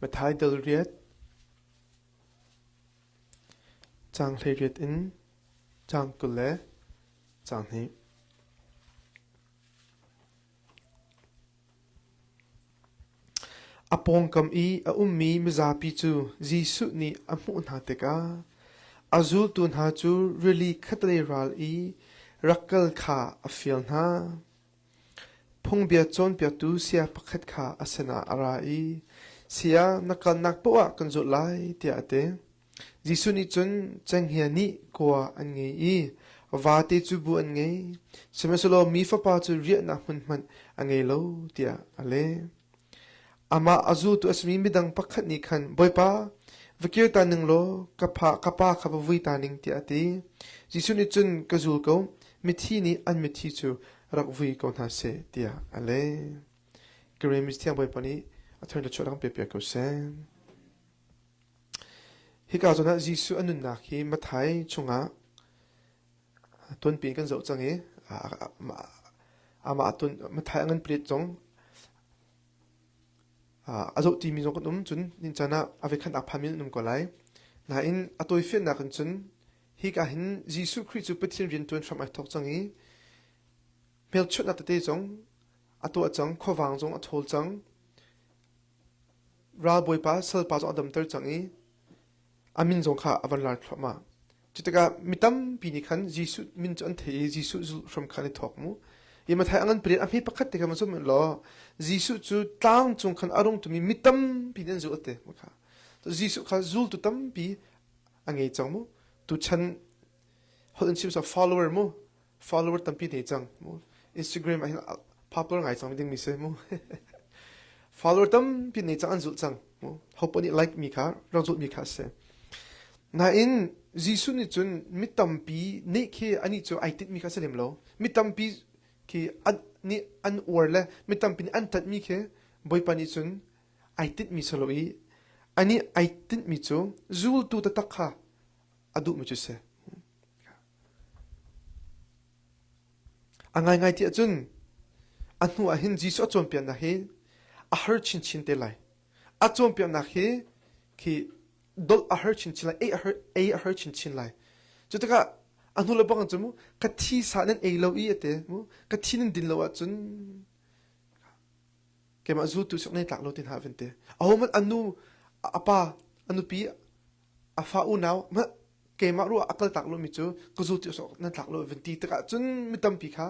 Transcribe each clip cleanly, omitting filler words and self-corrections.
Matthai dal riat caang 18 in caang 20 le caang hnih. A pawngkam i a ummi mizapi cu Jesuh nih a hmuh hna tikah a zultu hna cu rili khatlei ral i rak kal kha a fial hna. Phungbia cawnpiaktu saya pakhat kha a sinah a ra i, “Saya, na kalnak paoh ah kan zulh lai,” tiah a ti. Jesuh nih cun cenghngia nih kua an ngei i vate cu bu an ngei, sihmanhsehlaw mi Fapa cu riahnak hmun hmanh a ngei lo tiah a leh. Amah a zultu a simi midang pakhat nih khan, Bawipa, va kir ta ning law ka pa, ka pa kha va vui ta ning tiah a ti. Jesuh nih cun, Ka zul ko, mithi nih an mithi cu rak vui ko hna seh tiah a leh. Karen Mithiang Bawipa nih a thar le chuah rak pe piak ko seh. Hika zawn ah Jesuh a nunnak hi Matthai chungah tuanpi in kan zoh cang i amah Matthai a ngan plate zong a zoh timi zong kan um cun nin caan ah a vekhan a phanmi an um ko lai. Nain a tawifiannak in cun hika hin Jesuh Khrih cu Pathian rian ṭuan hram ai thawk cang i hmelchunhnak tete zong a tuah cang, khuavang zong a ṭhawl cang. Ralbawipa salpa zong a damter cang i a min zong kha a van lar thluahmah. Cu tikah mi tampi nih khan Jesuh min cu an theih i Jesuh zulh hram kha an i thawk mu. Hi Matthai a ngan pariat a hme pakhat te kha van zoh law Jesuh cu tlang cung khan a rung tumi mi tampi nih an zulh a ti. Kha. Jesuh kha zultu tampi a ngei cang mu. Tuchan holh in chim follower mu. follower tampi nei cang mu Instagram ah hin popular ngai cang ding mi si mu follower tampi nei cang an zulh cang mu hopo nih like mi kha rak zulh mi kha si nain Jesuh nih cun mi tampi nih khi ani cu ai tinh mi kha si lem lo mi tampi khi an nih an uar le mi tampi nih an ṭanh mi khi Bawipa nih cun ai tinh mi si lo i ani ai tinh mi cu zultu taktak kha a duh mi cu si A ngaingai ti ahcun a hnu ah hin Jesuh a cawnpiaknak hi a har chinchin te lai. A cawnpiaknak hi khi dolh a har chinchin lai, ei a har, ei a har chinchin lai. Cu tikah a hnu le bang cu mu ka thi sa nan ei lo i a ti mu ka thi nan din lo ahcun keimah zultu sok nei tlak lo ti hna van ti. Ahohmanh a nu, a pa, a nupi, a fa unau keimah ruah a kaltak lomi cu ka zu ti nan tlak lo van ti tikah cun mi tampi kha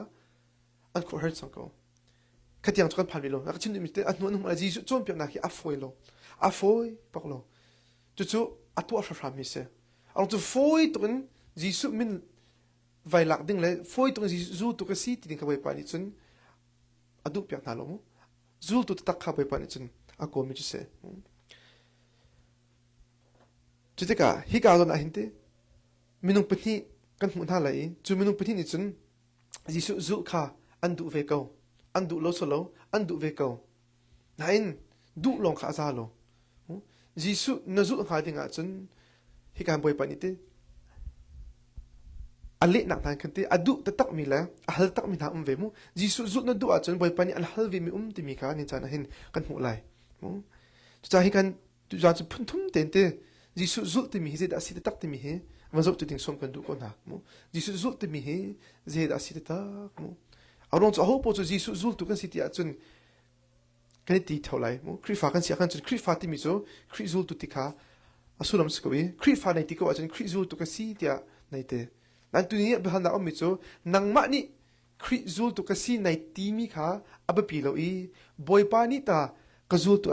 an khuahar cang ko khatiang cu kan phan rih lo ka chim duhmi te a hnu an hmuh Jesuh cawnpiaknak hi a fawi lo a fawi bak lo cucu a tuah hramhram mi si a cu fawi tuk in Jesuh min vai lak ding le fawi tuk in zultu ka si ti ding kha Bawipa nih cun a duh piak hna lo mu zultu taktak kha Bawipa nih cun a kawlmi cu si Cu tikah hika zawn ah hin ti minung pahnih kan hmuh hna lai i cu minung pahnih nih cun Jesuh zulh kha an duh ve ko. An duh lo solo an duh ve ko. Nain duh lawng kha a za lo. Jesuh na zulh hnga ding ahcun hika Bawipa nih ti a lehnak hna khan ti a duh taktakmi le a hal takmi hna um ve mu. Jesuh zulh na duh ahcun Bawipa nih an hal ve mi um timi kha ni caan ah hin kan hmuh lai. Cucaah hi kan Tuzaan cu phunthum tein ti Jesuh zulh timi hi zeidah a si taktak timi hi van zoh tu ding sawm kan duh ko hna mu. Jesuh zulh timi hi zeidah a si taktak mu. A ruang cu aho paoh cu Jesuh zultu kan si ti ahcun kan i ti theo lai mu. Khrihfa kan si ahkhan cun Khrihfa timi cu Khrih zultu ti kha a sullam si ko i Khrihfa nei ti ko ahcun Khrih zultu ka si tiah nei ti. Nan tuni biahalnak ummi cu nangmah nih Khrih zultu ka si nai timi kha a biapi lo i Bawipa nih ta ka zultu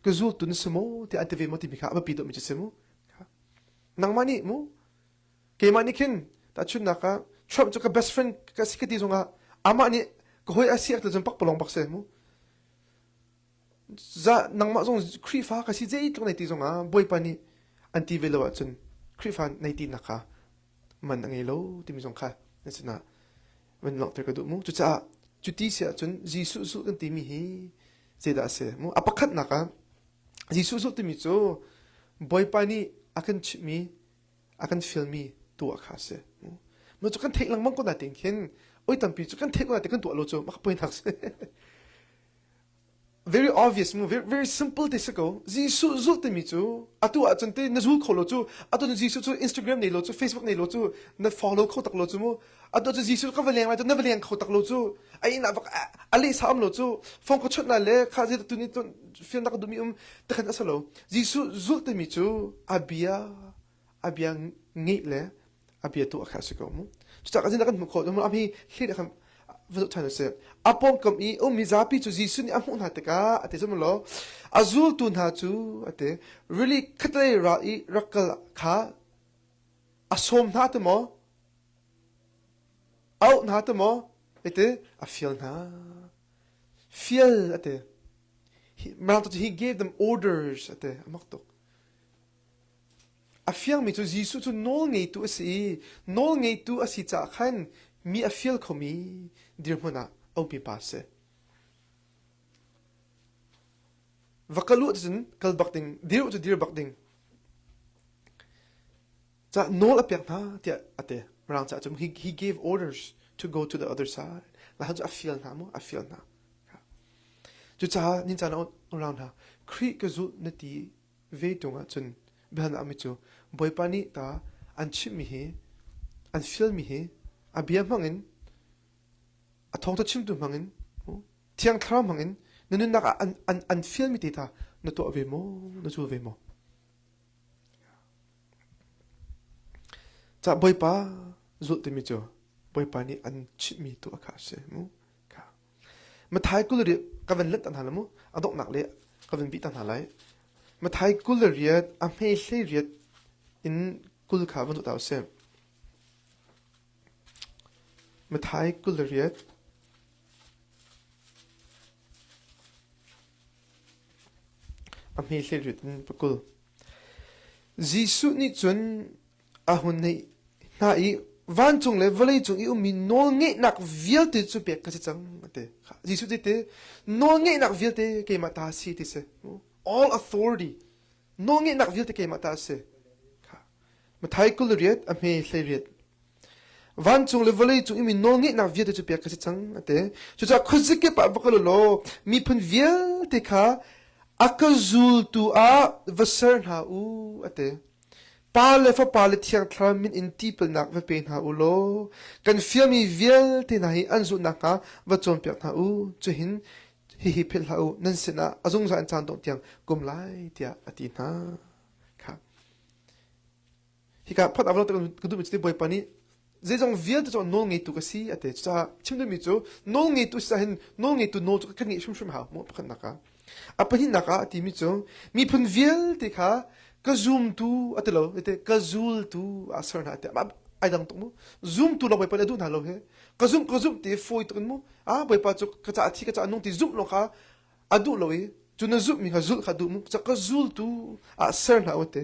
ka zultu na si maw tiah an ti ve maw timi kha a biapi deuhmi cu si mu. Nangmah nih mu keimah nih khin tahchunhnak ah Trump cu ka best friend ka si ka ti zongah amah nih ka hawi a si a cun pakpalawng bak si mu. Za nangmah zong Khrihfa ka si zeitluk nei ti zongah Bawipa nih an ti ve lo ahcun Khrihfa nei tinak kha man a ngei lo timi zong kha nan sinah van langhter ka duh mu. Cucaah cuti si ahcun Jesuh zulh kan timi hi zeidah a si mu? A pakhatnak ah Jesuh zulh timi cu Bawipa nih a kan chimhmi a kan fialmi tuah kha a si. Mu cu kan theih lengmang ko na tin khin oi tampi cu kan theih ko na ti kan tuah lo cu mak poinak si. Very obvious mu, very, very simple te si ko. Jesuh zulh timi cu atu ahcun te na zul kho lo cu atu Jesuh cu Instagram nei lo cu Facebook nei lo cu na follow kho tak lo cu mu. Atu cu Jesuh ka va leng lai cu na va leng kho tak lo cu a inn ah vak a leh sa um lo cu phone ka chawnh lai le kha zei tu ni fian ka duhmi um takhan a si lo. Jesuh zulh timi cu a bia a bia ngeih le a bia tuah kha a si ko mu. Cucaah kan kan hmuh khawh mu am hi hlit khan va zoh ṭhan usih. A pawngkam i ummi zapi cu Jesuh nih a hmuh hna tikah a ti zum law a zultu hna cu a ti rili khatlei ral i rak kal kha a sawm hna ti maw auh hna ti maw iti a fial hna fial a ti Mirang cu he gave them orders a ti a mak tuk A fiangmi cu Jesuh cu nawlngeitu a si i nawlngeitu a si caah khan mi a fial khomi dirhmun ah a ummi pa a si. Va kal u cun kal bak ding, dir u cu dir bak ding. Ca nawl a pek hna tiah a ti. Mirang caah cun he, he gave orders to go to the other side. Lai cu a fial hna mu, a fial hna. Cucaah nin caan ah urang hna, Khrih ka zulh na ti ve ṭung ahcun biahalnak mi cu Bawipa nih ta an chimhmi hi an fialmi hi a bia hmangin a thawngṭha chimtu hmangin Thiang Thlarau hmangin na nunnak ah an, an, an fialmi te ta na tuah ve maw na zul ve maw Ca Bawipa zulh timi cu Bawipa nih an chimhmi tuah kha a si mu Mathai 20 riat ka van let ta hna la mu a donghnak le ka van bih ta hna lai Mathai 20 riat a hme hlei riat in 20 kha van zoh ta usih Mathai 20 riat a hme hlei riat in pakul Jesuh nih cun a hun neih hna i vancung le vawleicung i ummi nawlngeihnak vialte cu pek ka si cang a ti. Jesuh ti te nawlngeihnak vialte keimah ta a si ti si. All authority nawlngeihnak vialte keimah ta a si. Mathai 20 a hme 18 Vancung le vawleicung i mi nawlngeihnak vialte cu pek ka si cang a ti. Cucaah khuazakip ah va kal u law miphun vialte kha a ka zultu ah va ser hna u a ti. Pa le Fapa le Thiang Thlarau min in tipilnak va pe hna u law kan fialmi vialte hna hi an zulh nakhnga va cawnpiak hna u. Cuhin hihi philh hlah u, nan sinah a zungzal in caan dongh tiang kum lai tiah a ti hna. Kha. Hika phot avlo ka duhmi cu Bawipa nih zeizong vialte cu nawl ngeitu ka si a ti. Cucaah chim duhmi cu nawl ngeitu si hin nawl ngeitu nawl cu kan ngeih hrimhrim hau mu pakhatnak ah. A pahnihnak ah a timi cu miphun vialte kha ka zumtu a ti lo ete ka zultu a ser hna ti ai dang tuk mu zumtu lo Bawipa nih a duh hna lo he ka zumh ka zumh ti fawi tuk in mu ah Bawipa cu ka caah thi ka caah nung ti zumh lo kha a duh lo i cu na zumhmi kha zulh kha duh mu ka zultu ah ser hna u te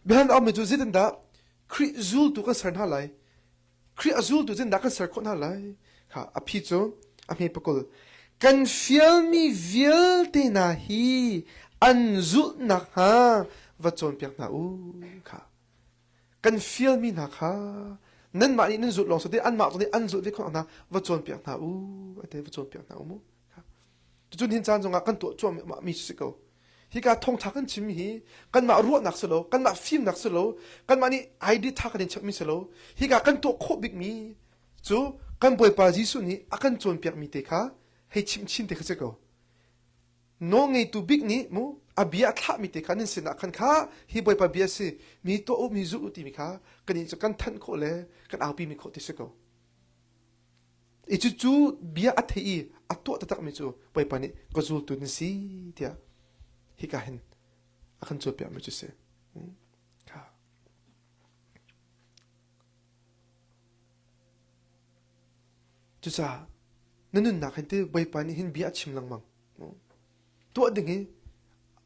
biahan mi cu zeitindah Khrih zultu kan ser hna lai Khrih a zultu zeitindah kan ser khawh hna lai kha a phi cu a hme pakul kan fialmi vialte hna hi an zulh nakhnga va cawnpiak hna u kha kan fialmi hna kha nanmah nih nan zulh lawng si anmah nih an zulh ve khawh hna va cawnpiak hna u ate va cawnpiak hna u mu Cucun hin caan zongah kan tuah cuahmah mi si ko. Hika thawngṭha kan chim hi kanmah ruahnak si lo, kanmah fimnak si lo, kanmah nih ID ṭha kan in cheuhmi si lo. Hika kan tuah khawh bikmi cu kan Bawipa Jesuh nih a kan cawnpiakmi te kha hei chim chin te kha si ko. Nawlngeitu bik nih mu a bia a thlahmi te kha nan sinah khan kha hi Bawipa bia si mi tuah u mi zulh u timi kha kan cu kan thanh khawh le kan aupi mi khawh ti si ko. I cucu bia a thei i a tuah taktakmi cu Bawipa nih ka zultu na si tiah hika hin a kan cawnpiakmi cu si. Cucaah na nunnak hin ti Bawipa nih hin bia a chim lengmang. Tuah ding hi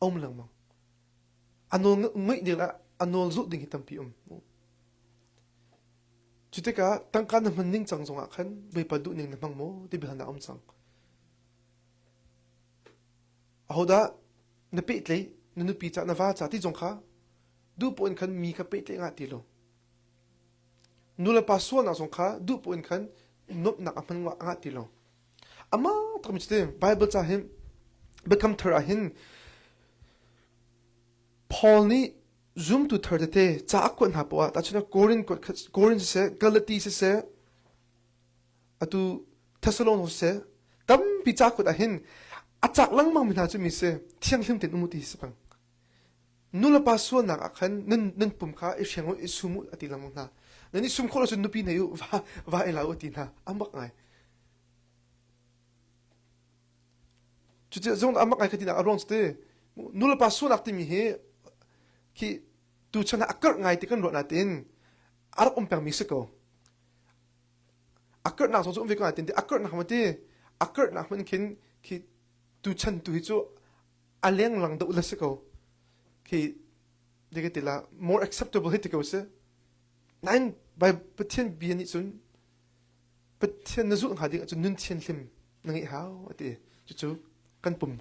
a um lengmang. A nawl ngaih ding le a nawl zulh ding hi tampi um. Cu tikah tangka na hman ning cang zongah khan Bawipa duhning na hmang maw ti biahalnak a um cang. Ahodah na pehtlaih na nupi ca na va ca ti zong kha duh poh in khan mi kha pehtlaih ngah ti lo. Nu le pa sualnak zong kha duh poh in khan nuamhnak a hman ngah ti lo. Amah takmi cu Bible ca hin. Biakam thar ah hin Paul nih zumtu thar tete ca a kuat hna poah tahchunhnak Korin Korin siseh Galati siseh atu Thessalon siseh tampi ca kuat ah hin a cak lengmang mi hna cu mi si thianghlim tein um u ti si bang nulepa sualnak ah khan nan nan pum kha i hreng u i sum u a ti lengmang hna nan i sum khawh lo cun nupi nei u va va i la u ti hna a mak ngai Cuti zong a mak ngai ka tinak a ruang cu ti nulepa sualnak timi hi khi tuchan ah a karh ngai ti kan ruah nain a rak um pengmi si ko. A karhnak zong cu um ve ko nain a karhnak hmanh ti a karhnak hmanh khin khi tuchan tu hi cu a lenglang deuh la si ko. Khi dike ti la more acceptable hi ti ko si. Nain Pathian bia nih cun Pathian na zulh hnga ding ahcun nun thianhlim na ngeih hau a ti. Cucu kan pum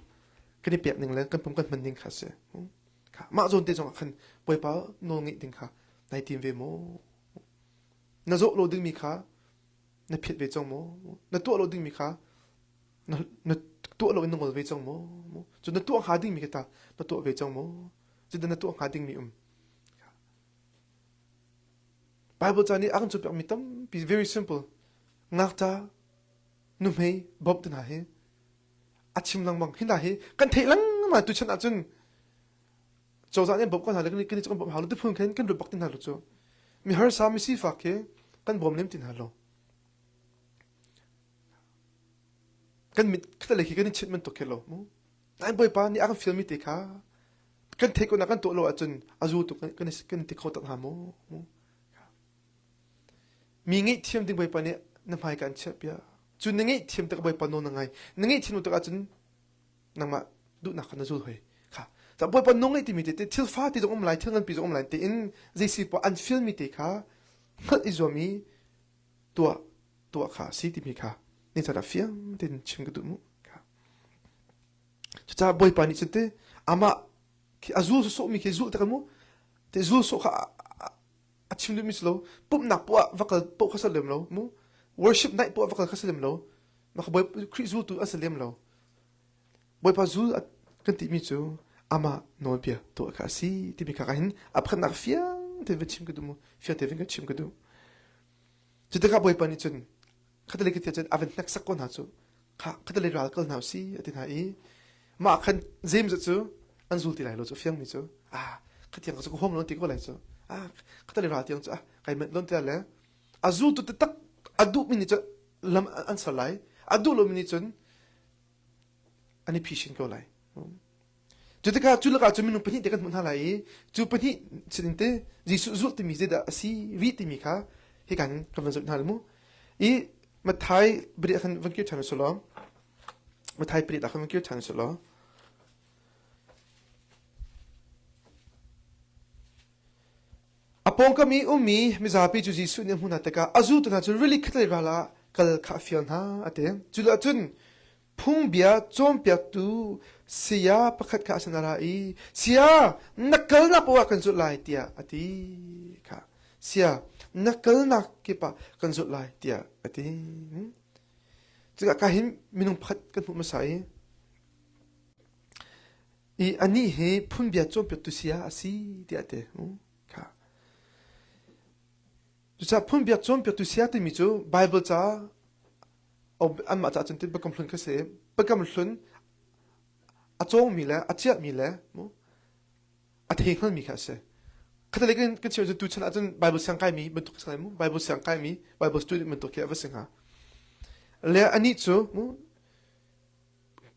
kan i pek ning le kan pum kan hman ning kha a si. Kha mah zawn te zong ah khan Bawipa nawl ngeih ding kha nai tim ve maw? Na zawh lo dingmi kha na phiat ve cang maw? Na tuah lo dingmi kha na, na tuah lo in na ngol ve cang maw? Cu na tuah hnga dingmi kha ta na tuah ve cang maw? Cutin na tuah hnga dingmi um. Bible ca nih a kan cawnpiakmi tampi very simple. Ngakṭa, nuhmei, bawmh te hna hi a chim lengmang. Hi hna hi kan theih lengmang tuchan ahcun cozah nih an bawmh ko hna le kan i kan bawmh hau lo ti phun khin kan ruat bak ti hna lo cu. Mi harsa mi sifak khi kan bawm lem ti hna lo. Kan mit khatalei khi kan i chinh bantuk khi lo mu. Nain Bawipa nih a kan fialmi te kha kan theih ko na kan tuah lo ahcun a zu tu kan kan ti kho tak hnga maw mi ngaihthiam ding bawipa nih na hmai ka an chiah piak cu na ngaihthiam tak bawipa nawl na ngai na ngaihthiam tak ahcun nangmah duhnak kha na zul hoi kha ca bawipa nawl ngaih timi te thil fa ti zong um lai thil nganpi zong um lai te in zei si poah an feel mi te kha hngalh i zuam i tuah tuah kha si timi kha ni chan ah fiang tein chim ka duh mu kha Cucaah Bawipa nih cun te amah khi a zul sawhmi khi zul tak mu te zul sawh kha a chim duhmi si lo pumhnak poah va kal poh kha si lem lo mu worship night poah va kal kha si lem lo mah Bawi Khrih zultu a si lem lo Bawipa zul kan timi cu amah nawlbia tuah kha a si timi kha hin a pakhatnak fiang tein va chim ka duh mu fiang tein ka chim ka duh cu tikah Bawipa nih cun khatalei ka cun a van hneksak ko hna cu kha khatalei ral kal hna si a ti hna i mah khan James cu an zul ti lai lo cu fiangmi cu ah khatiang cu ka huam lo ti ko lai cu ah khatalei ral tiang cu ah kai manh lon ti le a zultu taktak a duhmi nih cun lam an ser lai a duh lomi nih cun an i phishin ko lai Cu tikah cu lakah cun minung pahnih te kan hmuh hna lai i cu pahnih sinin te Jesuh zulh timi zeidah a si rih timi kha hika hin kan van zulh hna mu. I Matthai pariat khan van kir ṭhan usih law Matthai pariat ah khan van kir ṭhan usih law A pawngkam i ummi mizapi cu Jesuh nih a hmuh hna tikah a zultu hna cu rili khatlei ral ah kal kha a fial hna a ti. Cu ah cun phungbia cawnpiaktu saya pakhat kha a sin a ra i saya na kalnak paoh ah kan zulh lai tiah a ti kha saya na kalnak kip ah kan zulh lai tiah a ti cuka ka hin minung pakhat kan hmuh hmasa i i anih hi phungbia cawnpiaktu saya a si tiah a ti kha cucaah phungbia cawnpiaktu saya timi cu Bible ca anmah caah cun biakam hlun kha si biakam hlun a cawngmi le a ciahmi le a thei hngalmi kha a si khatalei kan kan chim cu tuchan ahcun Bible siang kaimi bantuk si mu Bible siang kaimi Bible student bantuk khi a va si hnga le anih cu mu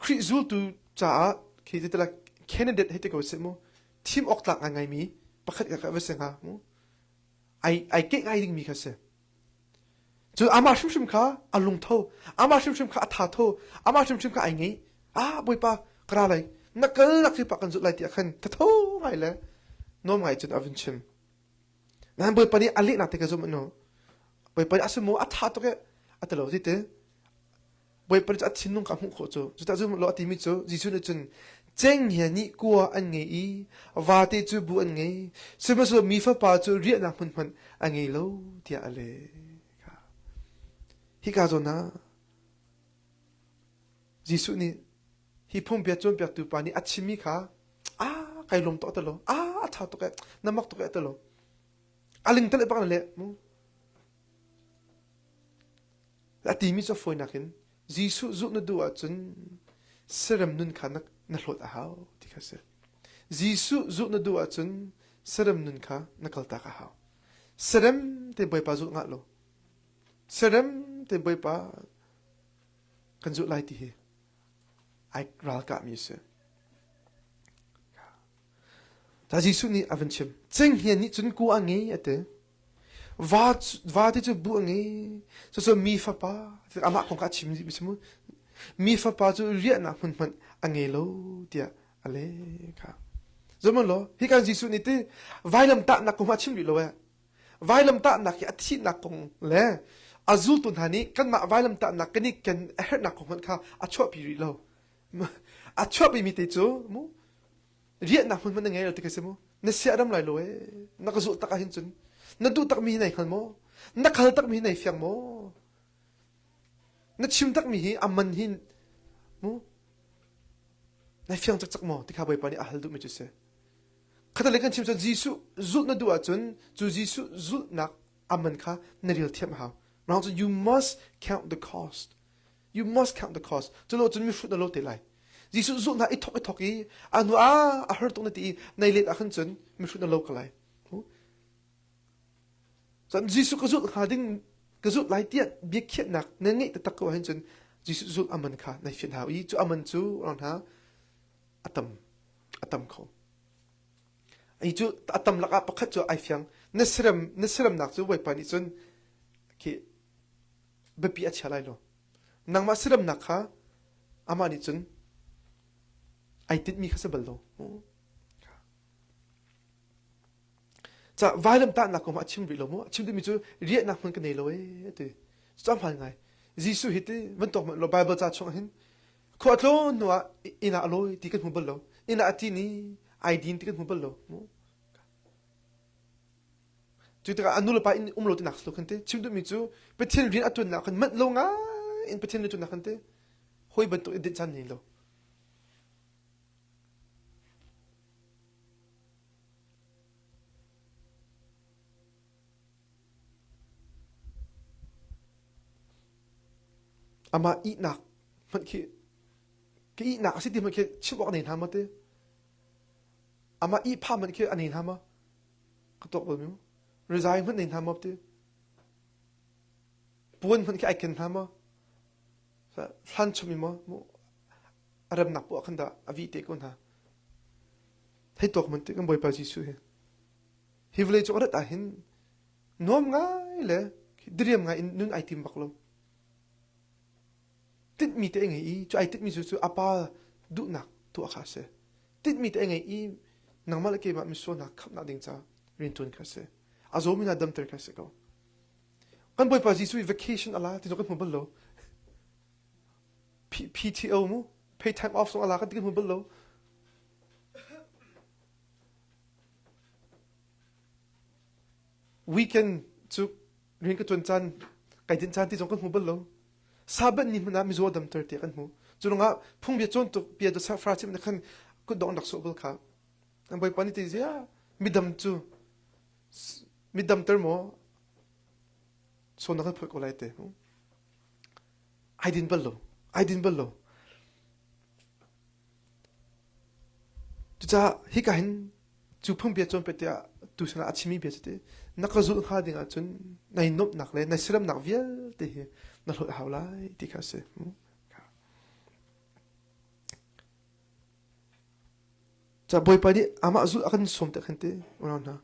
Khrih zultu caah khi ti tala candidate hei ti ko sih mu thim awk tlak ngai ngaimi pakhat kha va si hnga mu ai ai keh ngai dingmi kha si Cu amah hrimhrim kha a lungtho, amah hrimhrim kha a thatho, amah hrimhrim kha ai ngei. Ah Bawipa ka ra lai, na kal nak hi pa kan zulh lai tiah khan thatho ngai le nuam ngai cun a vun chim. Nain Bawipa nih a lehnak te ka zum anu. Bawipa nih a si maw a tha tuk e a ti lo ti te. Bawipa nih a thinlung kha a hmuh khawh cu. Cuta zum lo a timi cu Jesuh nih cun cenghngia nih kua an ngei i vate cu bu an ngei. Sihmanhsehlaw mi fapa cu riahnak hmun hmanh a ngei lo tiah a leh. Hika zawn ah Jesuh nih Hi phungbia cawnpiaktu pa nih a chimmi kha a kai lawm tuk lo a a ṭha tuk e na mak tuk e ti lo a ling tal bak le mu a timi cu fawinak in Jesuh zulh na duh ahcun serem nun kha na, na hlawt a hau ti kha si. Jesuh zulh na duh ahcun serem nun kha na kaltak a hau. Serem te Bawipa zulh ngah lo. Serem te Bawipa kan zulh lai ti hi ai ralkahmi a si. Ta Jesuh nih a van chim. Cenghngia nih cun ku a ngei a ti. Va, va ti cu bu a ngei. Cucu mi fapa, amah kong kha a chim mi si mu. Mi fapa cu riahnak hmun hmanh a ngei lo tiah a leh kha. Zohmanh law, hi kan Jesuh nih ti vailam tahnak kong a chim rih lo eh. Vailamtahnak hi a thihnak kong le a zultu hna nih kanmah vailamtahnak kan i ken a herhnak kong hmanh kha a chuahpi rih lo. A chuahpimi te cu mu riahnak hmun hmanh na ngei lo ti ka si mu. Na sia ram lai lo ee. Na ka zulh tak ahhin cun na duh takmi hi nai hngal maw? Na khal takmi hi nai fiang maw? Na chim takmi hi a man hin mu nai fiang cakcak maw? Ti kha Bawipa nih a hal duhmi cu si. Khatalei kan chim cun Jesuh zulh na duh ahcun cu Jesuh zulhnak a man kha na rel thiam a hau. Mah cun you must count the cost. You must count the cost. Cu lo cun mihrut na lo te lai. Jesuh zulh hna i thok i thok i a hnu ah a har tuk na ti i nei let ah khan cun mihrut na lo ko lai. Cun Jesuh ka zulh hnga ding ka zulh lai tiah biakhiahnak na ngeih taktak ko ahhin cun Jesuh zulh a man kha nai fian hau i cu a man cu orang hna a tam a tam kho. Hi cu a tam lakah pakhat cu ai fiang. Na serem na seremnak cu Bawipa nih cun khi biapi a chia lai lo. Nangmah seremnak kha amah nih cun ai tinhmi kha si bal lo. Ca vailam tahnak kong a chim rih lo mu. A chim duhmi cu riahnak hmun ka nei lo ee ti. Cu hmaan ngai. Jesuh hi ti van tuak hmanh lo Bible ca chung hin Khua tlawn hnu ah inn ah a lawi ti kan hmu bal lo. Inn ah a ti ni ai din ti kan hmu bal lo. Cu tikah a nu le pa inn um lo tinak si lo khan ti. Chim duhmi cu Pathian rian a tuannak khan manh lo ngai in Pathian rian tuannak khan ti. Hawi bantuk in dinh caan nei lo. Amah ihnak hmanh khi ka ihnak a si ti hmanh khi chimh awk a nei hna maw ti? Amah ihphah hmanh khi a nei hna maw? Ka tuak bal mi Rizai hmanh nei hna maw ti? Puan hmanh khi ai ken hna maw? Hlan chom i maw? A remnak poah khan dah a vih te ko hna. Hei tuak hmanh ti kan Bawipa Jesuh hi. Hi vawlei cung a rat ahhin nuam ngai le diriam ngai in nun ai tim bak lo. Tinhmi te a ngei i cu ai tinhmi cu cu a pa duhnak tuah kha a si. Tinhmi te a ngei i nangmah le keimah misualnak khamhnak ding ca rianṭuan kha a si. A zawmi hna damter kha a si ko. Kan Bawipa Jesuh i vacation a la ti kan hmu bal lo. PTO mu, pay time off zong a la kan ti kan hmu bal lo. Weekend cu rian ka ṭuan caan, kai dinh caan ti zong kan hmu bal lo. Sabbath ni hmanh ah mizaw damter tiah kan hmu. Cu ruangah phungbia cawn tuk bia dawt Farasi nih khan kutdong an rak sawh bal kha. An Bawipa nih ti zia midam cu midamter maw sawn na kan phawih ko lai te. Ai din bal lo. Ai din bal lo. Cucaah hika hin cu phungbia cawnpiak tiah tu sinah a chimmi bia cu ti na ka zulh hnga ding ahcun nai nuamhnak le nai siramnak vialte hi na hlawt a hau lai ti kha a si. Ca Bawipa nih amah zulh a kan sawm tiah khan ti unau hna.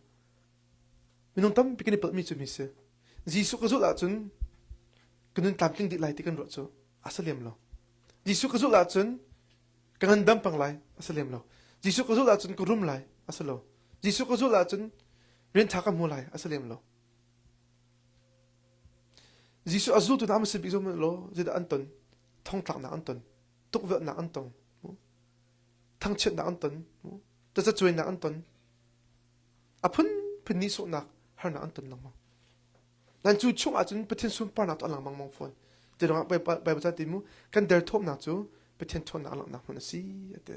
Minung tampi kan i palhmi cu mi si. Jesuh ka zulh ahcun ka nun tlamtling dih lai ti kan ruah cu a si lem lo. Jesuh ka zulh ahcun ka ngandam pang lai a si lem lo. Jesuh ka zulh ahcun ka rum lai a si lo. Jesuh ka zulh ahcun rian ṭha ka hmu lai a si lem lo. Jesuh a zultu hna an si bik zong law zeidah an ton? Thongtlaknak an ton, tukvelhnak an tong, thangchiatnak an ton, tazacuainak an ton, a phunphun nihsawhnak harnak an ton lengmang. Nan cu chung ahcun Pathian sunparnak cu a lang lengmang fawn. Ti ruangah Bible ca ti mu kan derthawmnak cu Pathian ṭhawnnak a langhnak hmun a si a ti.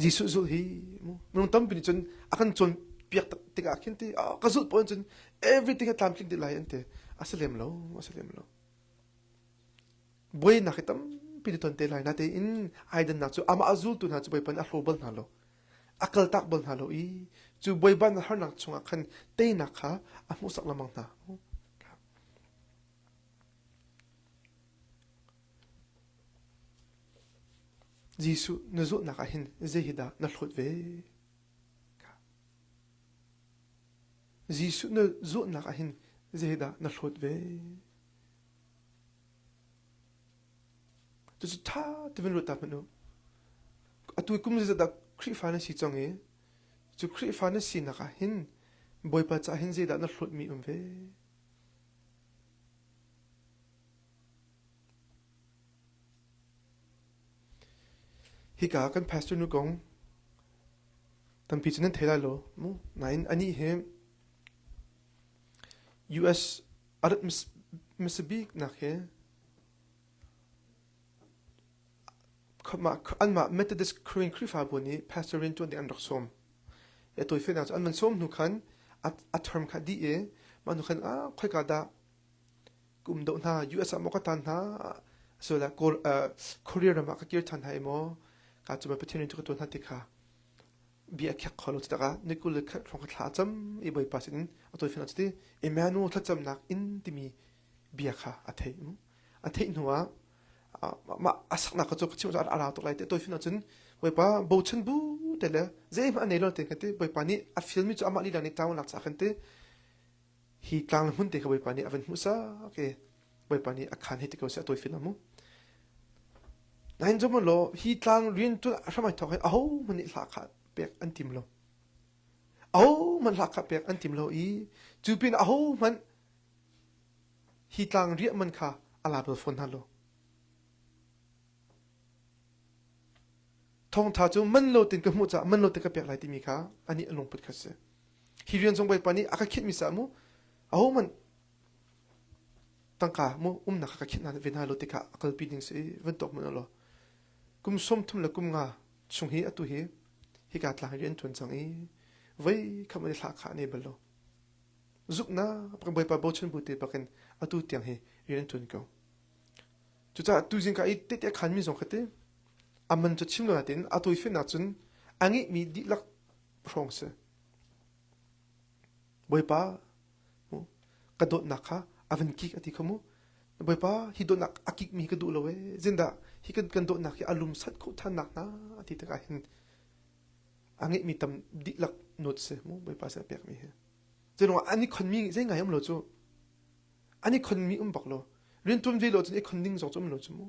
Jesuh zulh hi minung tampi nih cun a kan cawnpiak tikah khin ti ka zulh poah cun everything a tlamtling dih lai an ti. A si lem lo, a si lem lo. Buainak hi tampi na ton te lai. Natein aidannak cu amah a zultu hna cu Bawipa nih a hlaw bal hna lo. A kaltak bal hna lo i cu Bawipa na harnak chungah khan teinak kha a hmuhsak lengmang hna. Jesuh na zulhnak ah hin zei hi dah na hlawt ve? Jesuh na zulhnak ah hin zei hi dah na hlawt ve? Cucu ṭha ti van ruat ta hmanh u. Atu kum zeizat dah Khrihfa na si cang i cu Khrihfa na sinak ah hin Bawipa caah hin zeidah na hlawtmi um ve? Hika kan pastor nu kong tampi cu nan thei lai lo mu. Nain anih hi US a rat hmasa biknak hi anmah Methodist Korean Khrihfabu nih pastor rian ṭuan ding an rak sawm. A tawifehnak cu an van sawm hnu khan a term kha dih i mah hnu khan ah khoika dah ka um doh hna US ah maw ka tan hna asiloah Korea ram ah ka kir ṭhan hna i maw ka cu Pathian rian cu ka ṭuan hna ti kha bia a khiak kho lo tikah ni 21 hrawng ka thla a cam i Bawipa sinin a tawifel cuti Emmanuel thlacamnak inn timi bia kha a theih. A theih hnu ah mah a saknak kha cu ka chimh a rau tuk lai ti a tawifel ahcun Bawipa bochan bu te le zeihmanh a nei lo te kan ti Bawipa nih a fialmi cu amah lila nih tlang lak caah kan ti hi tlang le hmun te kha Bawipa nih a van hmuhsak i Bawipa nih a khan hei ti ko seh a tawifel mu. Nain zum law hi tlang rian tu hram ai thawk hi ahohmanh nih hlah kha pek an tim lo. Ahohmanh hlah kha pek an tim lo i cu pin ahohmanh hi tlang riah man kha a la bal fawn hna lo. Thawngtha cu man lo tin ka hmuh caah man lo tin ka pek lai timi kha anih a lungput kha si. Hi rian zong Bawipa nih a ka khinh mi sa mu ahohmanh tangka mu umnak kha ka khinh hna ve hna lo tikah a kalpi ding si van tuak hmanh law kum 30 le kum nga chung hi atu hi hika tlang hi an ṭuan cang i voi kham an i thlah khah ne bal lo zuknak bawipa bochan bu te bakin atu tiang hi rian an ṭuan ko cucaah tu zingka i tete a khan mi zong kha te aman cu chim lo natin a tawifinak cun a ngeihmi dihlak hrawng si bawipa ka dawtnak kha a van kik a ti kha mu Bawipa hi dawtnak a kikmi ka duh lo ee zindah hi kan kan dawtnak hi a lum sat khawh than nak hna a ti tikah hin a ngeihmi tam dihlak nawt si mu Bawipa sin a pekmi hi zeiruangah an i khonmi zei ngai um lo cu an i khonmi um bak lo riantuan ve lo cun i khon ding zong cu um lo cu mu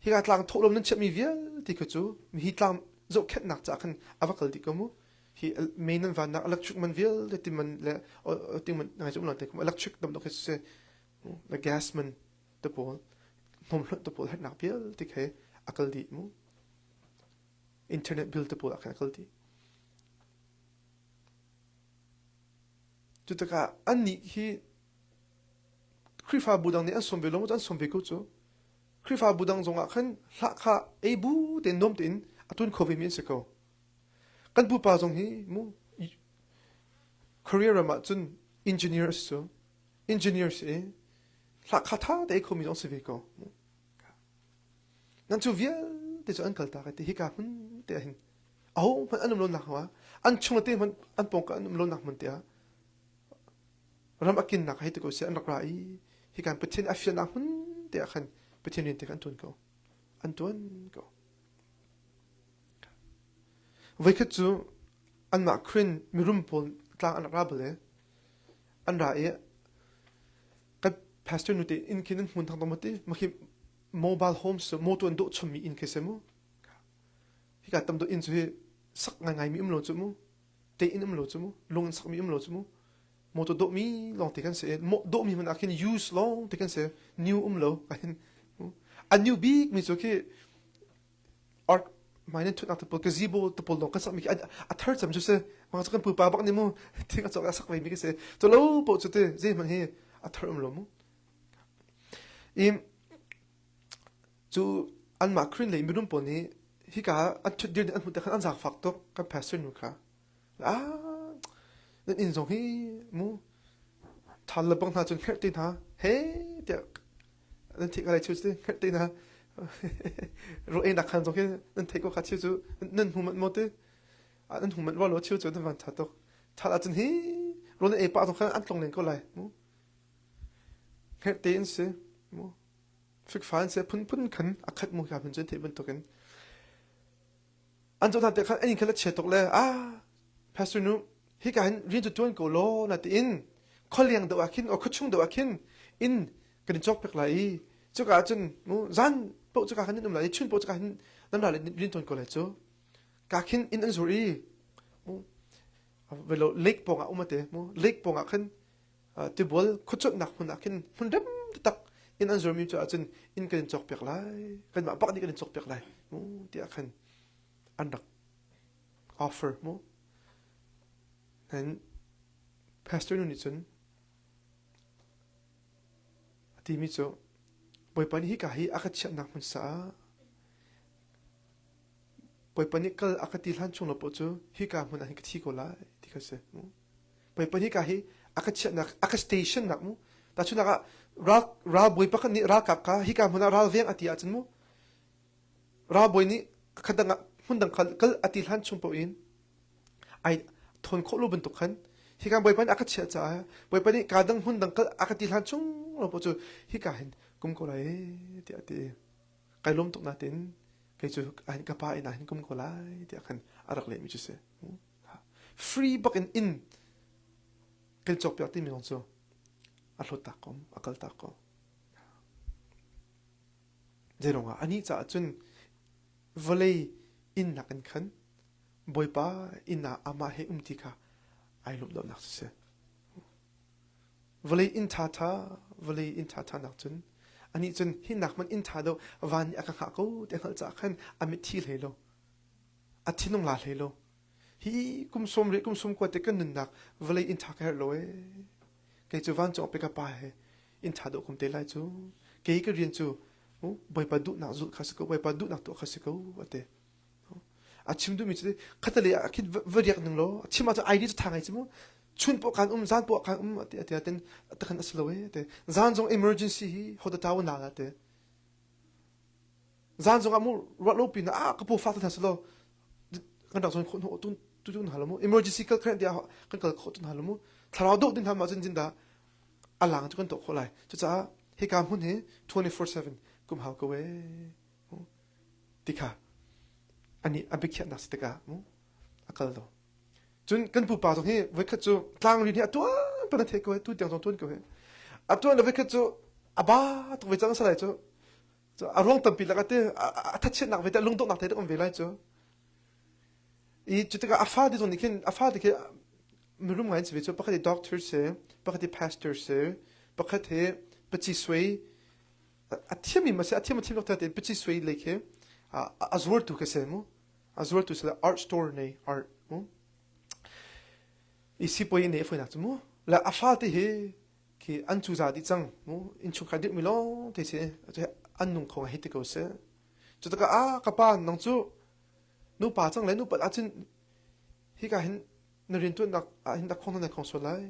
Hika tlang thawhlawm nan chiahmi vialte kha cu hi tlang zohkhenhnak caah khan a va kal dih ko mu. Hi mei nan vannak electric man vialte ti man le ting man ngai cu um lo te electric dam dok hi si le gas man te pawl hnawm hlonh te pawl herhnak vialte khi a kal dih mu. Internet bill te pawl ah khan a kal dih. Cu tikah annih hi Khrihfabu dang nih an sawm ve lo maw cu an sawm ve ko cu. Khrihfabu dang zongah khan hlah kha ei bu tein nuam tein a tun kho vemi an si ko. Kan pupa zong hi mu career ram ah cun engineer a si cu. Engineer si i hlah kha tha te ei khomi zong si ve ko. Nan cu vialte cu an kaltak i ti hika hmun te ah hin aho hmanh an um lo nak ah an chung te hmanh an pawngka an um lo nak hmun te ah ram a kinnak hei ti ko seh an rak ra i hikan Pathian a fialnak hmun te ah khan Pathian rian te kha an tuan ko an tuan ko voikhat cu anmah Korean mirum pawl tlang an rak ra bal i an ra i kan pastor nu te inn khi nan hmun thang tong ti makhi mobile homes motor an dawh chommi inn khi se mu hika tam dawh inn cu hi sak ngai mi um lo cu mu te inn um lo cu mu lung in sakmi um lo cu mu motor dawhmi lawng te kan si dawhmi hmanh ah khin use lawng te kan si new um lo hin a new bik mi cu khi art mai nan thutnak te pawl gazebo te pawl lawng kan sakmi khi a thar cem cu si mang cu kan pupa bak nih mu thing a cawk a sak ve mi khi si cu lo poh cu te zei hmanh hi a thar um lo mu i. Cu anmah Krin lei mirum pawl nih hika an ṭhut dir nih an hmuh te khan an zaangfak tuk kan pastor nu kha. Ah, nan inn zong hi mu ṭhal le bang hna cun hngerh te hna he tiah nan theih lai chu hngerh te hna ro einak khan zong khi nan theih ko kha chiu cu nan hmu manh maw ti nan hmu manh lo chiu cu nan van ṭha tuk ṭhal ahcun hi rawl nan ei pah zong khan an tlong len ko lai mu hngerh te in si mu fikfa in si phunphun khan a khat mu ka phun cun theih bantukin an zoh hna te khan an inn khan a chia tuk le ah pastor nu hika hin rian cu tuan ko law na tiin khualiang deuh ah khin o khuachung deuh ah khin inn kan in cawk piak lai i cuka ah cun mu zan paoh cuka khan nan um lai i chun paoh cuka hin nan ra le rian tuan ko lai cu ka khin inn an zur i mu velo lake pawng ah um ate mu lake pawng ah khan tibual khuacuanhnak hmun ah khin hmun rem taktak inn an zurmi cu ahcun inn kan in cawk piak lai kanmah bak nih kan in cawk piak lai mu tiah khan an rak offer mu nan pastor nu nih cun a timi cu Bawipa nih hika hi a ka chiahnak hmun saah Bawipa nih kal a ka ti hlan chung lo paoh cu hika hmun ah hin ka thi ko lai ti kha si mu Bawipa nih ka hi a ka chiahnak a ka station nak mu tahchunhnak ah ral ralbawi pakhat nih ralkap kha hika hmun ah ralveng a ti ahcun mu ralbawi nih khat dang ah hmun dang kal kal a ti hlan chung paoh in ai thawn khawh lo bantuk khan hika bawipa nih a ka chiah caah bawipa nih ka dang hmun dang kal a ka ti hlan chung lo paoh cu hika hin kum ko lai tiah a ti kai lawm tuk natin kei cu ka pa inn ah hin kum ko lai tiah khan a rak lehmi cu si Free bak in inn kan cawkpiak timi zong cu a hlawt tak ko, a kal tak ko. Zeiruang ah anih caah cun vawlei inn nakin khan Bawipa inn ah amah he um ti kha ai lawmh deuhnak cu si. Vawlei inn ṭhaṭha, vawlei inn ṭhaṭha nak cun anih cun hi nak hmanh inn ṭha deuh van nih a ka hngah ko ti a hngalh caah khan a mitthi hlei lo. A thinung la hlei lo. Hi kum sawm rih kum sawm kua te kan nunnak vawlei inn ṭha ka herh lo ee. Kei cu vancung pe ka pa he inn ṭha dawh kum te lai cu. Kei ka rian cu Bawipa duhnak zulh kha si ko, Bawipa duhnak tuah kha si ko a ti. A chim duhmi cu khatale ah khin va riak ning law a chim ahcun ID cu ṭha ngai ci mu. Chun poh kan um, zan poh kan um a ti a ti atin takhan a si lo ee ti. Zan zong emergency hi hoda taw na la ti. Zan zong ah mu ruah lo pin ah ka pu fak te hna selaw kan rak zawn khawh hnu tu tu tu hna lo mu emergency kal khan tiah kan kal khawh tu hna lo mu thlarau dawh ding hna ma cun jinda a lang cu kan tuah khawh lai cucaah hika hmun hi 24/7 kum hau ko e tikha ani a biakhiahnak si tikah mu a kal lo cun kan pupa zong hi voikhat cu tlang rin hi a tuan tuan a thei ko he tu tiang zong tuan ko he a tuan le voikhat cu a ba tuk ve cang salai cu a ruang tampi lak ate a thachiatnak ve te lungdonghnak te um ve lai cu i cu tikah a fa te zong nih khin a fa te khi mirum ngai si ve cu pakhat hi doctor si pakhat hi pastor si pakhat hi paci suai a thiam mi ma si a thiam a thiam doctor te paci suai lei khi a zuartu ka si mu a zuartu si art store nei art mu i sipoi nei foi nak cu mu la a fa te hi khi an cuza dih cang mu innchungkhar dirhmi lawng te si an nung kho hei ti ko seh cu tikah ah ka pa nang cu nupa cang le nupat ahcun hika hin na riantuannak ah hin khong na khong sual lai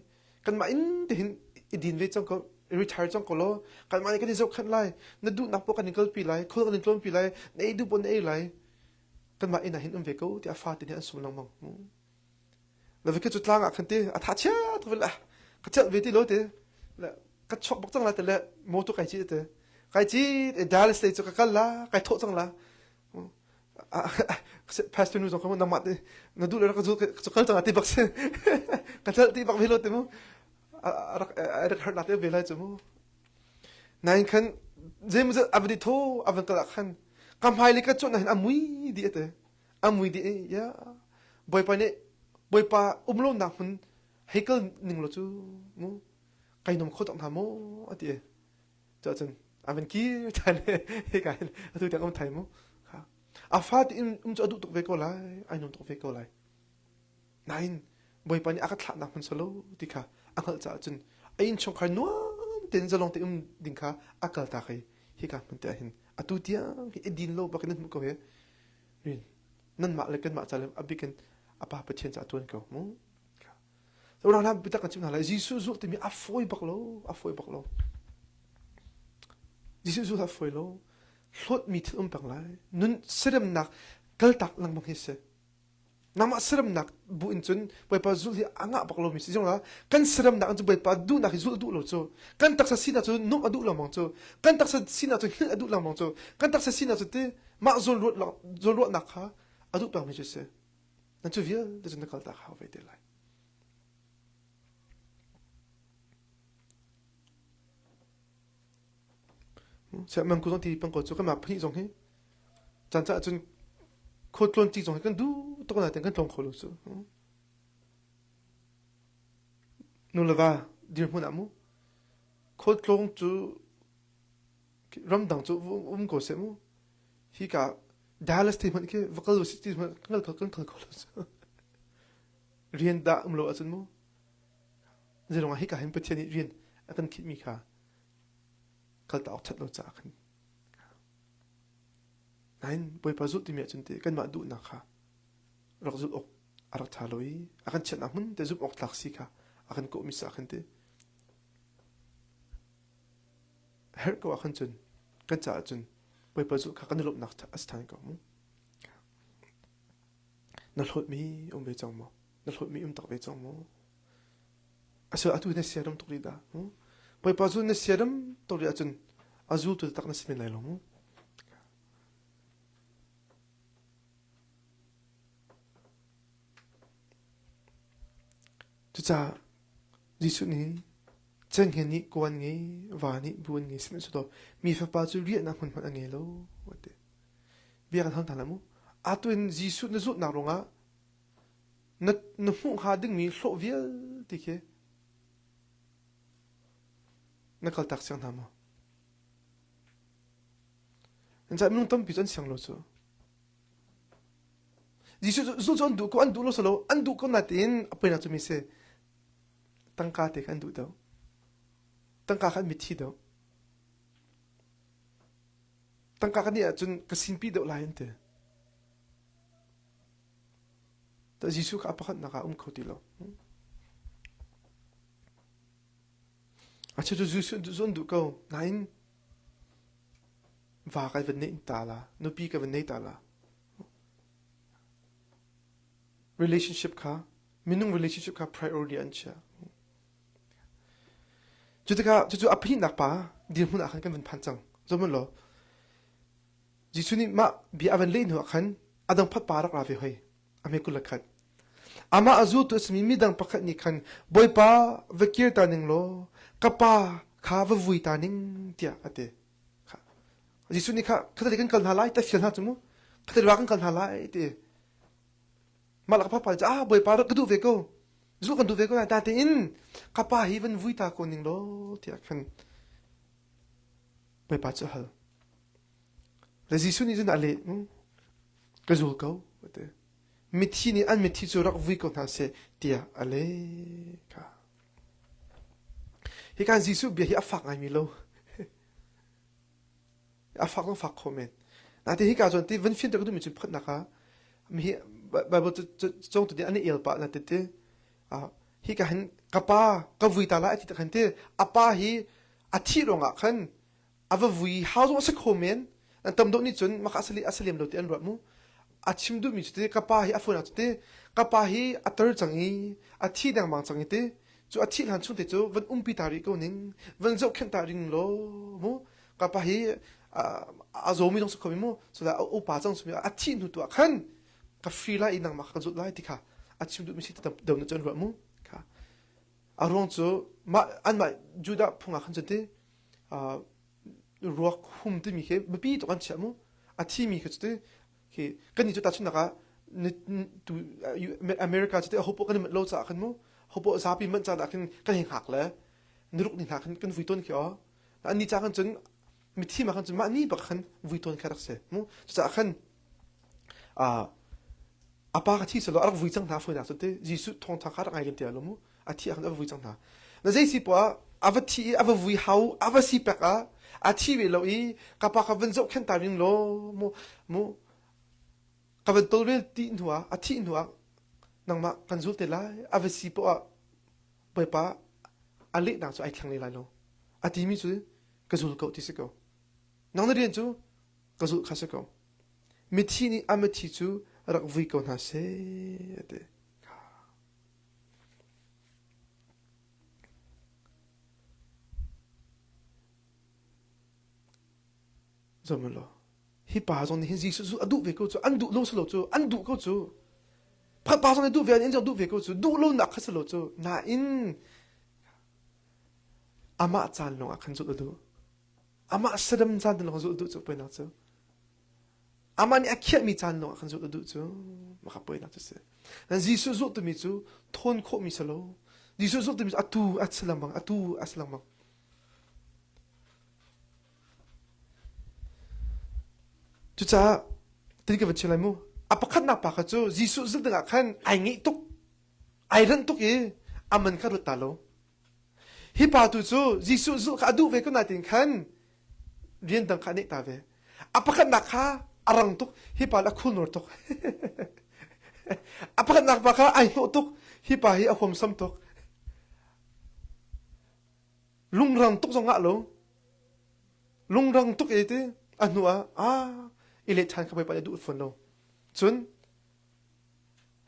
kanmah in te hin i din ve cang ko retire cang ko law kanmah nih kan i zohkhenh lai na duhnak poh kan in kalpi lai khul kan in tlawnpi lai na ei duh poh na ei lai kanmah inn ah hin um ve ko tiah fate nih an sum lengmang Na vikhi cu tlang ah khan ti a tha chia tuk le ka celh ve ti lo ti le ka chuak bak cang la ti le motor kai ci ti kai ci Dallas lei cu ka kal la kai thawh cang la pastor nu zong kha nangmah ti na duh le rak zul ka kal cang ti bak si ka celh ti bak ve lo ti mu rak rak hurt nak te ve lai cu mu nain khan zeimazat a van i tho a van kal ah khan ka hmai le ka cuan ah hin a mui dih ate A mui dih i ya Bawipa nih Bawipa um lonak hmun hei kal ning law cu mu kai nom kho tak hna maw a ti cuahcun a van kir ṭhan hika hin atu tiang um thai mu a fa ti in um cu a duh tuk ve ko lai ai nom tuk ve ko lai nain Bawipa nih a ka thlahnak hmun salo ti kha a hngalh caah cun a innchungkhar nuam tein zalong te um ding kha a kal tak i. hika hmun te ah hin atu tiang hi i din lo bak in nan hmuh ko hi rin nanmah le kanmah ca le a bik in a pa Pathian ca tuan ko mu Urang hna bitak kan chim hna lai Jesuh zulh timi a fawi bak lo a fawi bak lo Jesuh zulh a fawi lo hlawtmi thil um peng lai nun seremnak kaltak lengmang hi si nangmah seremnak bu in cun Bawipa zulh hi a ngah bak lomi si zong kan seremnak in cun Bawipa duhnak hi zulh a duh lo cu kan taksa sinak cu nuamh a duh lengmang cu kan taksa sinak cu hngilh a duh lengmang cu kan taksa sinak cu ti mah zawnruahnak kha a duh pengmi cu si nan cu vialte cu na kaltak hau ve te lai. Siah mangku zong ti pang ko cu kanmah pahnih zong hi caan caah cun khual tlawn ci zong hi kan duh tuk nain kan tlawng kho lo cu. Nu le va dirhmun ah mu khual tlawng cu ramdang cu um ko seh mu hika Dallas te hmanh khi va kal usih ti hmanh kan kal kan kal kho lo cu. Rian dah um lo ahcun mu zeiruangah hika hin Pathian nih rian a kan khitmi kha kalta awk ṭhat lo caah khan nain Bawipa zulh timi ahcun te kanmah duhnak kha rak zulh awk a rak ṭha lo i a kan chiatnak hmun te zumh awk tlak si kha a kan kawhmi sa khan te herh ko ah khan cun kan caah cun Bawipa zulh kha kan i lawmhnak a si ṭhan ko mu. Na hlawtmi um ve cang maw? Na hlawtmi um tak ve cang maw? Asio atu na siaram tuk rih dah? Bawipa cu na siaram tuk rih ahcun a zultu tak na si men lai lo mu. Cucaah Jesuh nih cenghngia nih kuan ngei, va nih bu an ngei sihmanhsehlaw mi fapa cu riahnak hmun hmanh a ngei lo a ti. Bia kan hal hna lai mu. Atu in Jesuh na zulhnak ruangah na, na hmuh hnga dingmi hlawh vialte khi na kaltak siang hna maw? An minung tampi cu an siang lo cu. Jesuh cu zulh cu an duh ko, an duh lo si lo, an duh ko natein a poinak cu mi si. Tangka te kha an duh deuh. Tangka kha an mitthi deuh. Tangka ka nih ahcun ka sinpi deuh lai an ti. Ta Jesuh kha a pakhatnak ah um kho ti lo. A cu Jesuh cu an duh ko. Nain va kai van neih ta la, nupi ka van nei ta la. Relationship kha minung relationship kha priority an chia. Cu tikah cucu a pahnihnak pa dirhmun ah khan kan van phan cang. Zohmanh law Jesuh nih mah bia a van leh hnu ah khan a dang phat pa rak ra ve hoi. A hme 21. Amah a zultu a simi midang pakhat nih khan Bawipa va kir ta ning law ka pa kha va vui ta ning tiah a ti. Jesuh nih kha khatate kan kal hna lai ta fial hna cu mu khatate wa kan kal hna lai ti. Mah lak pa cu ah Bawipa rak ka duh ve ko zu kan duh ve ko ta tein ka pa hi van vui ta ko ning law tiah khan Bawipa cu a hal. Le Jesuh nih cun a leh, ka zul ko, a ti. Mithi nih an mithi cu rak vui ko hna seh, tiah a leh. Hika Jesuh bia hi a fak ngaimi lo. A fak zong fak kho men. Natin hika cun ti van fianter ka duhmi cu pakhatnak ah mi Bible cawngtu nih an i el pah na ti ti. Hika hin ka pa ka vui ta lai a ti tak hin ti a pa hi a thih ruangah khan a va vui hau zong a si kho men an tam deuh nih cun maka a si lem lo ti an ruat mu a chim duhmi cu ti ka pa hi a phone ah cu ti ka pa hi a tar cang i a thi dengmang cang i ti cu a thih hlan chung te cu van umpi ta rih ko ning van zohkhenh ta ring law mu ka pa hi a zawmi zong si kho mi mu so a upa cang sumi a thih hnu tu ah khan ka free lai i nangmah ka zulh lai ti kha a chim duhmi si ti deuh na cun ruah mu kha a ruang cu mah anmah Judah phung ah khan cun ti ruak hum timi khi biapi tuk an chiah mu a thimi kha cu ti khi kan nih cu tahchunhnak ah America cu ti hopo kan i manh lo caah khan mu hopo zapi manh caan ah khin kan hei hngak le niruk ni hna khan kan vui tawn khi aw an ni ca khan cun mithi ma khan cun mah ni bak khan vui tawn kha rak si mu cucaah khan a pa kha thi selaw a rak vui cang hna fawinak cu ti Jesuh thawngtha kha rak ngai lem ti lo mu a thi ah khan a va vui cang hna na zei si poah a va thi i a va vui hau a va si pek ah. A thi ve lo i ka pa ka van zohkhenh ta ring law mu mu ka van tawlrel ti hnu ah a thih hnu ah nangmah kan zul te lai a va si poah ah Bawipa a lehnak cu ai thleng le lai lo. A timi cu ka zul ko ti si ko. Nang na rian cu ka zulh kha si ko. Mithi nih a mithi cu rak vui ko hna seh a ti. Zoh law, hi pa zong nih hin Jesuh cu a duh ve ko cu, an duh lo si lo cu, an duh ko cu. Pakhat pa zong nih duh ve, an zong duh ve ko cu, duh lonak kha si lo cu. Nain amah caan lawng ah khan zulh a duh. Amah saram caan lawng zulh a duh cu poinak cu. Amah nih a khiahmi caan lawng ah khan zulh a duh cu maka poinak cu si. Jesuh zulh timi cu thawn khawhmi si lo. Jesuh zulh timi cu atu a si lengmang, atu a si lengmang. Cucaah tin ka van chim lai mu. A pakhatnak pa kha cu Jesuh zulh dingah khan ai ngeih tuk, ai ranh tuk i a man kha ruat ta lo. Hi pa tu cu Jesuh zulh kha a duh ve ko nain khan rian dang kha a neih ta ve. A pakhatnak kha a rang tuk, hi pa le a khulnur tuk. a pakhatnak pa kha ai hnawh tuk, hi pa hi a huamsam tuk. Lungrang tuk zong ngah lo. Lungrang tuk e ti a hnu ah ah i leh ṭhan kha Bawipa nih a duh fawn lo. Cun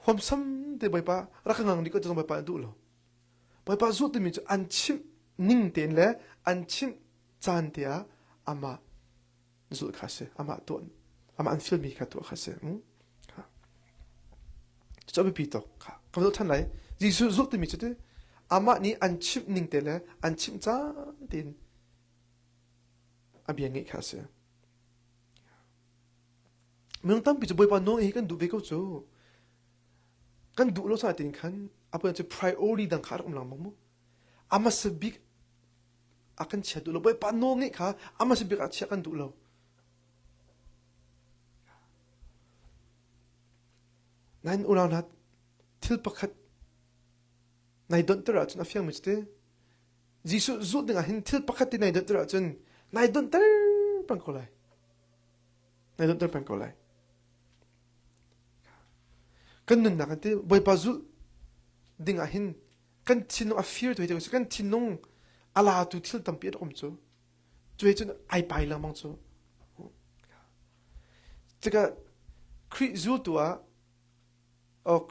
huamsam te Bawipa rak ka ngang dih ko ti zong Bawipa nih a duh lo. Bawipa zulh timi cu an chimh ning tein le an chimh caan te ah amah zulh kha a si. Amah tuah amah an fialmi kha tuah kha a si. Cu a biapi tuk. Ka zoh ṭhan lai. Jesuh zulh timi cu ti amah nih an chimh ning te le an chimh caan tein a bia ngeih kha a si. Minung tampi cu Bawipa nawl hi kan duh ve ko cu. Kan duh lo sa tin khan a cu priority dang kha a rak um lengmang mu. A hmasa bik a kan chia duh lo. Bawipa nawl ngeih kha a hmasa bik ah chiah kan duh lo. Nain unau hna thil pakhat nai donhter ahcun a fiangmi cu ti Jesuh zulh dingah hin thil pakhat ti nai donhter ahcun nai donhter peng ko lai. Nai donhter peng ko lai. Kan nunnak an ti Bawipa zulh dingah hin kan thinlung a fir tu hi kan thinlung a latu thil tampi a um cu. Cu he cun ai pai lengmang cu. Tikah Khrih zultu ah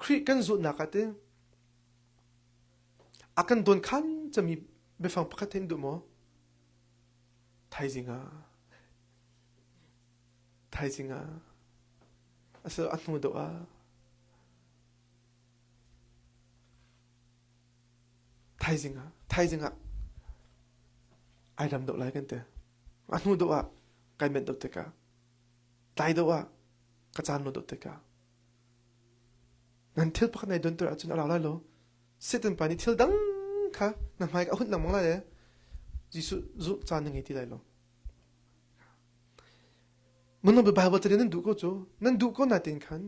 Khrih kan zulhnak ah ti a kan dawnkhan cami biafang pakhat hin duh maw? Thaizing ah thaizing ah asilo a hnu deuh ah thaizing ah thaizing ah ai ram deuh lai kan ti. A hnu deuh ah kai menh deuh tikah tlai deuh ah ka caan lo deuh tikah nan thil pakhat nai donter ahcun a rau lai lo. Satan pa nih thil dang kha na hmai a hunh lengmang lai le Jesuh zulh caan na ngei ti lai lo. Minung Bible ca nan duh ko cu nan duh ko natin khan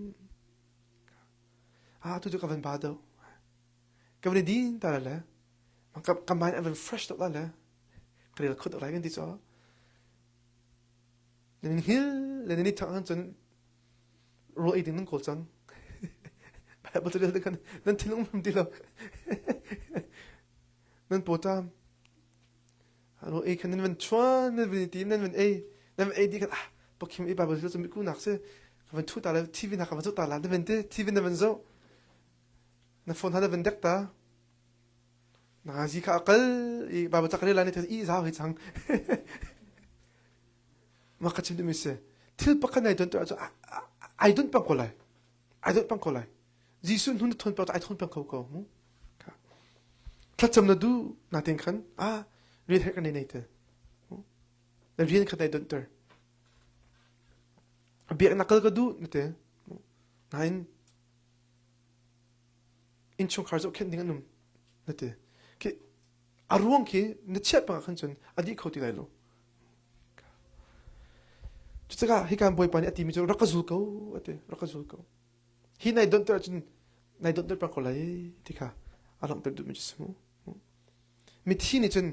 ah tu cu ka van ba deuh ka van i din ta le ka ka mind a van fresh deuh la le ka rel khut lai kan ti cu nan hil le nan i thang cun rawl ei ding nan kawl cang Bible ca rel kan nan thinlung um ti lo nan paw tam rawl ei khan nan van chuan nan van tim nan van ei nan van ei di khan ah pakhim i Bible cu mi ku nak si ka van thu ta la TV na ka van zoh ta la nan van ti TV na van zoh na phone ha na van dek ta Nazi kha a kal i Bible ca ka rel lai ni i zau hi cang mah ka chim duhmi si thil pakhat nai don tu ai don pang ko lai ai don pang ko lai Jesuh hnun na thon pang ai thon pang ko ko mu thlacam na du na ten khan a rian her kan nei nei te na rian kha nai donter biaknak kal ka du na te nain innchungkhar zohkhenh ding an um na ti khi a ruang khi na chiat pang ah khan cun a dih kho ti lai lo cucaah hika bawipa nih a timi cu rak ka zul ko a ti rak ka zul ko hi nai donhter ahcun nai donhter peng ko lai ti kha a langhter duhmi cu si mu mithi nih cun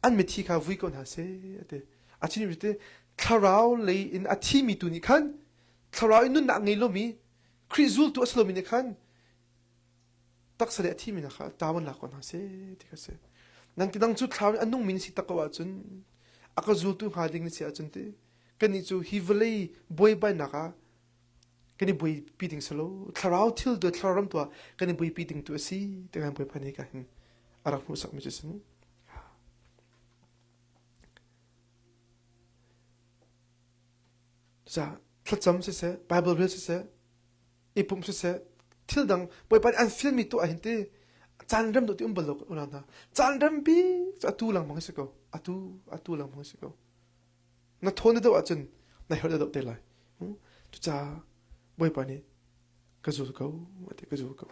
an mithi kha vui ko hna seh a ti. A chimmi cu thlarau lei in a thimi tu nih khan thlarau in nunnak ngei lomi Khrih zultu a si lomi nih khan taksa le a thimi hna kha tawan lak ko hna seh ti kha si. Nang ti dang cu thlarau in a nungmi na si tak ko ahcun a ka zultu hnga ding na si ahcun ti kannih cu hi vawlei buaibainak ah kan i buaipi ding si lo thlarau thil tu thlarau ram tu ah kan i buaipi ding tu a si ti kan bawipa nih ka hin a rak hmuhsakmi cu si mu. Ca thlacam siseh, Bible rel siseh, i pumh siseh, thil dang Bawipa nih an fialmi tuah hin ti caan rem dawh ti um bal lo unau hna. Caan rem bi cu atu lengmang si ko. Atu atu lengmang si ko. Na thawn na doh ahcun na herh na doh te lai. Cucaah Bawipa nih ka zul ko, ati ka zul ko.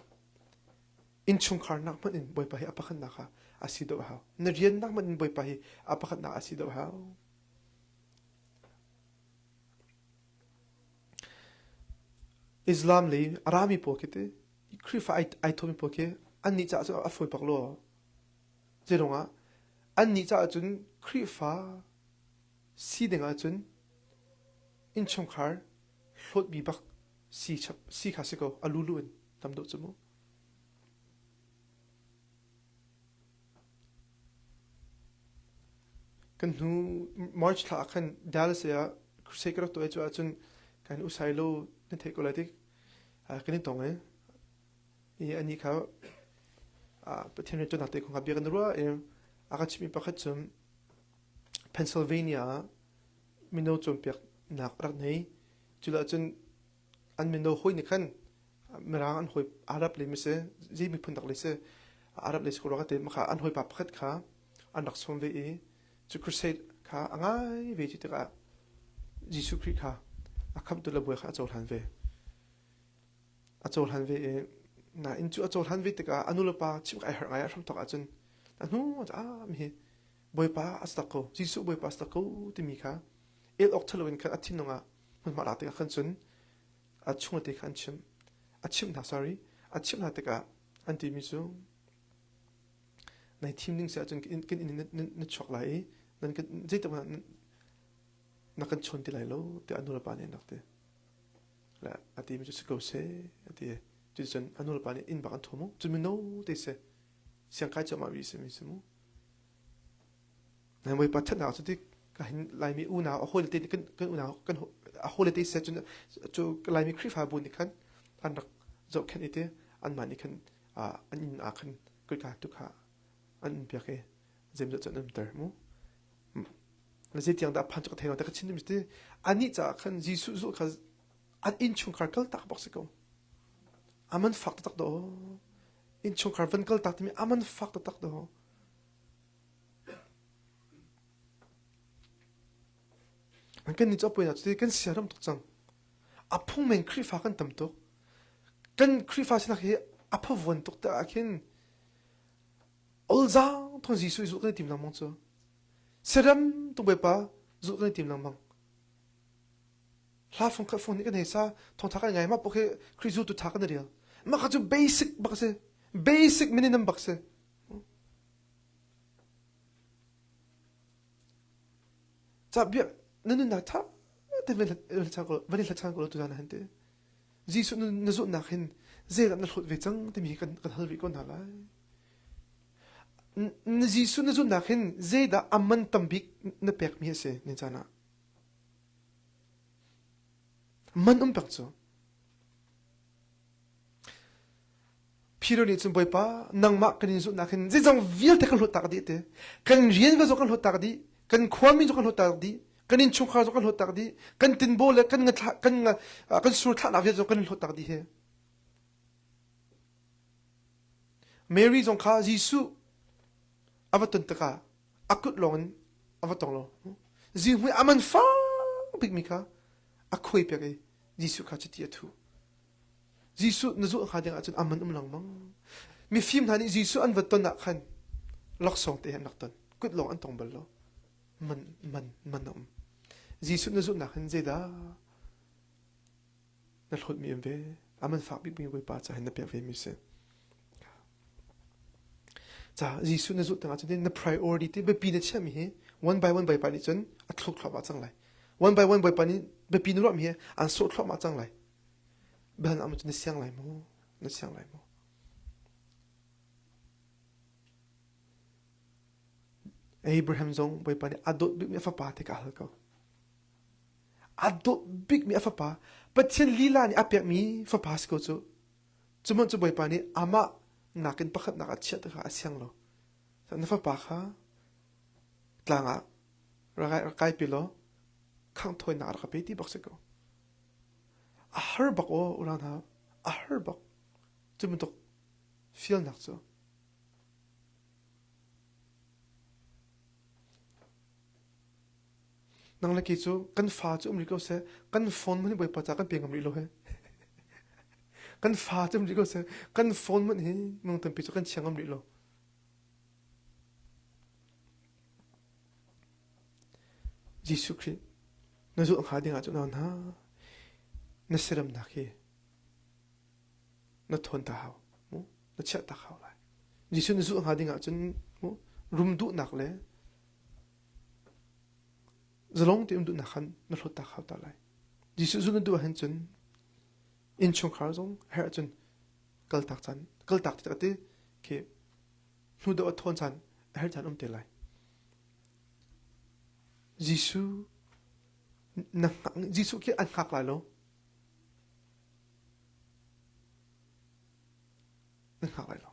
Innchungkhar nak hmanh in Bawipa hi a pakhatnak ah a si deuh hau. Na rian nak hmanh in Bawipa hi a pakhatnak a si deuh hau. Islam lei a rami pawl khi ti Khrihfa ai ai thawmi pawl khi annih caah cun a fawi bak lo. Zeiruangah annih caah cun Khrihfa si ding ahcun innchungkhar hlawtmi bak si chap si kha si ko a lulu in tam deuh cu mu. Kan hnu March thla ah khan Dallas ah crusade ka rak tuah i cu ahcun kan usailo na theih ko lai tik kan i tong i i anih kha Pathian rianṭuannak te kong kha bia kan i ruah i a ka chimhmi pakhat cu Pennsylvania ah mino cawnpiaknak a rak nei. Culah cun an mino hawi nih khan Mirang an hawi Arab le si zei miphun dak le si Arab le si ko rua ka ti kha an hawipa pakhat kha an rak sawm ve i cu crusade kha a ngai ve cu tikah Jesuh Khrih kha a khamhtu le bawi kha a cohlan ve. A cohlan ve i nain cu a cohlan ve tikah a nulepa chimh ai harh ngai a hramthawk ahcun a hnu ah mi hi Bawipa a si tak ko Jesuh Bawipa a si tak ko timi kha el awk ṭhalo in khan a thinlung ah hmunhma lak tikah khan cun a chungte kha an chimh. A chimh hna sorry a chimh hna tikah an timi cu nai thim ding si ahcun kan inn in na chuak lai i nan kan zeitik hmanh na kan chawn ti lai lo tiah a nulepa nih an rak ti. Le a timi cu si ko seh a ti. Cuticun a nulepa nih inn bak an thum u. Cun mino te si siangkai cuahmah mi si mi si mu. Nan Bawipa ṭhatnak cu tik ka hin Laimi unau a hawile te kan kan unau kan a hawile te seh cun cu Laimi Khrihfabu nih khan an rak zohkhenh i te anmah nih khan an inn ah khan kutka tu kha an in piak i zeimawzat cu an umter mu. Na zeitiang dah phan cu ka thei lo te ka chim ti anih caah khan Jesuh zulh kha an innchungkhar kal tak bak si ko. Aman fak taktak do. Innchungkhar van kal tak timi aman fak taktak do. Kan nih cu a puai cu kan siaram tuk cang. A phungmen Khrihfa kan tam tuk. Kan Khrihfa sinak hi a phavuan tuk te ah khin olzaang thawng Jesuh i zulh kan i tim lengmang cu. Siaram tuk Bawipa zulh kan i tim lengmang. Hla fung khat fung nih kan hei sa thawngtha kan ngai ma pok hi Khrih zultu tha kan i rel. Mah kha cu basic bak si. Basic minimum bak si. Cabia na nunnak ṭha te van i hlat ko tuzan ah hin ti. Jesuh na zulhnak hin zeidah na hlawt ve cang timi hi kan kan hal rih ko hna lai. Na Jesuh na zulhnak hin zeidah a man tam bik na pekmi a si ni caan ah. Man um pek cu. Peter nih cun Bawipa nangmah kan in zulhnak hin zeizong vialte kan hlawttak dih te kan rian ka zong kan hlawttak dih kan khuami zong kan hlawttak dih kan innchungkhar zong kan hlawttak dih kan tinbaw le kan ngathla kan kan sur thlahnak vialte zong kan hlawttak dih he Mary zong kha Jesuh a va ton tikah a kut lawng in a va tong lo zihmui a man fang bikmi kha a khuai piak i Jesuh kha chiti a thu Jesuh na zulh hnga ding ahcun aman um lengmang. Mifim hna nih Jesuh an va ton ah khan laksawng te an rak ton. Kut lawng an tong bal lo. Man, man, man a um. Jesuh na zulhnak hin zeidah na hlawtmi um ve? Aman fak bikmi Bawipa ca hin na pek ve mi si. Ca Jesuh na zulh tengah cun na priority ti biapi na chiahmi hi one by one Bawipa nih cun a thluk thluahmah cang lai. One by one Bawipa nih biapi na ruahmi hi an sawh thluahmah cang lai. Biahalnak ah cun na siang lai maw? Na siang lai maw? Abraham zong Bawipa nih a dawt bikmi a fapa te ka hal ko. A dawt bikmi a fapa Pathian lila nih a pekmi fapa si ko cu. Cuhmanh cu Bawipa nih amah nakin pakhatnak ah chiah kha a siang lo. Na fapa kha tlang ah rak kaipi law khangh thawinak rak ka pe ti bak si ko. A har bak aw unau hna, a har bak. Cu bantuk fialnak cu. Nang le kei cu kan fa cu um rih ko seh, kan phone hmanh hi Bawipa ca kan pe ngam rih lo he. Kan fa cu um rih ko seh, kan phone hmanh hi minung tampi cu kan chia ngam rih lo. Jesuh Khrih na zulh hnga ding ah cun hna na siramnak hi na thawn ta hau mu na chiah tak hau lai Jesuh na zulh hnga ding ah cun mu rum duhnak le Zalong te um duhnak khan na hlawt ta hau ta lai. Jesuh zulh na duh ahhin cun innchungkhar zong herh cun kaltak caan kaltak ti te khi hnu deuh a thawn caan a herh caan um te lai. Jesuh na Jesuh khi an hngak lai lo. Na hngak lai lo.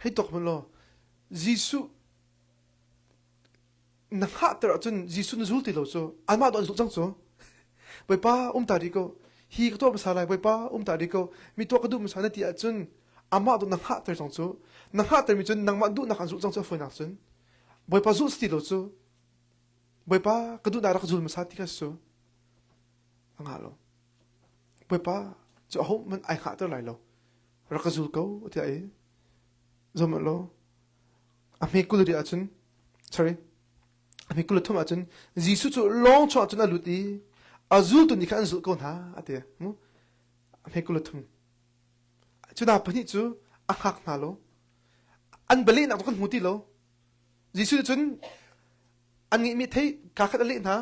Hei tuak hmanh law Jesuh na hngahter ahcun Jesuh na zul ti lo cu anmah dawh an zulh cang cu. Bawipa um ta rih ko. Hi ka tuah hmasa lai Bawipa um ta rih ko. Mi tuah ka duh hmasa na ti ahcun amah dawh na hngahter cang cu. Na hngahtermi cun nangmah duhnak an zulh cang cu a fawinak cun. Bawipa zulh si ti lo cu. Bawipa ka duhnak rak zul hmasa ti kha su. A ngah lo. Bawipa cu ahohmanh ai hngahter lai lo. Rak ka zul ko tiah i zum law a hme 20 ri ahcun sorry a hme 23 ahcun Jesuh cu lawng chungah cun a lut i a zultu nih khan an zulh ko hna a ti. A hme 23 cu hna pahnih cu a hngak hna lo. An bialehnak cu kan hmu ti lo. Jesuh nih cun an ngeihmi thei kaa khat a leh hna.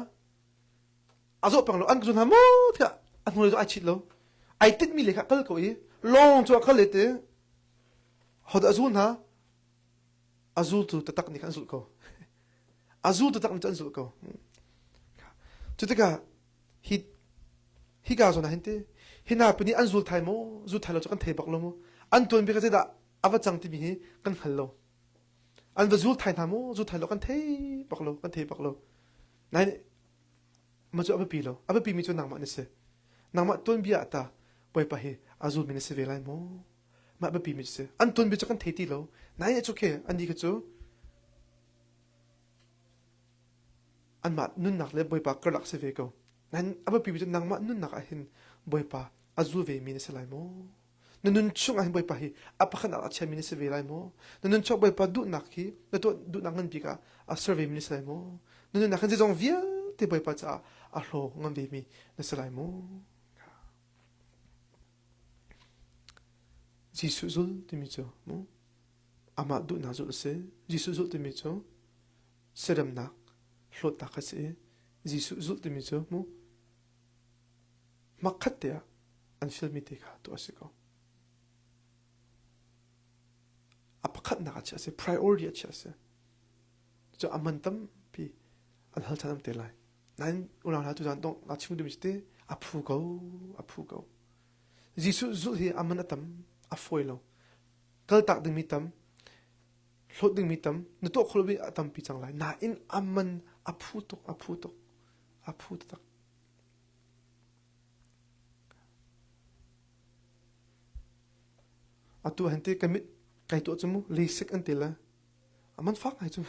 A zawh peng lo an ka hna maw tiah a hnulei zong ai chit lo ai tinhmi le kha kal ko i lawng cu a kal te hodah a zul hna a zultu taktak nih khan an zulh ko a zultu tak nih cu an zulh ko cu tikah hi hika zawn ah hin ti hi hna pahnih an zul thai maw zul thai lo cu kan thei bak lo mu an tuan bik zeidah a va cang timi hi kan hngal lo an va zul thai hna maw zul thai lo kan thei bak lo kan thei bak lo nain Mah cu a biapi lo. A biapimi cu nangmah na si. Nangmah tuanbia ah ta Bawipa hi a zulmi na si ve lai maw? Mah biapimi cu si. An tuanbia cu kan thei ti lo. Nain it's okay. Annih kha cu anmah nunnak le Bawipa karlak si ve ko. Nain a biapimi cu nangmah nunnak ah hin Bawipa a zul vemi na si lai maw? Na nun chung ah hin Bawipa hi a pakhatnak a chiami na si ve lai maw? Na nun chung Bawipa duhnak hi na tuah duhnak ngan bik ah a ser vemi na si lai maw? Na nunnak hin zeizong vialte Bawipa caah a hlaw ngam vemi na si lai maw? Jesuh zul timi cu mu amah duhnak zulh a si. Jesuh zulh timi cu siaremnak hlawtnak a si i Jesuh zulh timi cu mu Hmakhat te ah an fialmi te kha tuah a si ko. A pakhatnak ah chiah a si, priority ah chiah a si. Cu a man tampi an hal ṭhan te lai. Nain unau hna tuzaan dongh naa chim duhmi cu ti a phu ko, a phu ko. Jesuh zulh hi a man a tam, a fawi lo. Kaltak dingmi tam, hlawt dingmi tam, na tuah khawh lomi a tampi cang lai. Nain a man a phu tuk, a phu tuk, a phu taktak. Atu han ti ka mit kai tuah cu mu LASIK an ti le a man fak ngai cu.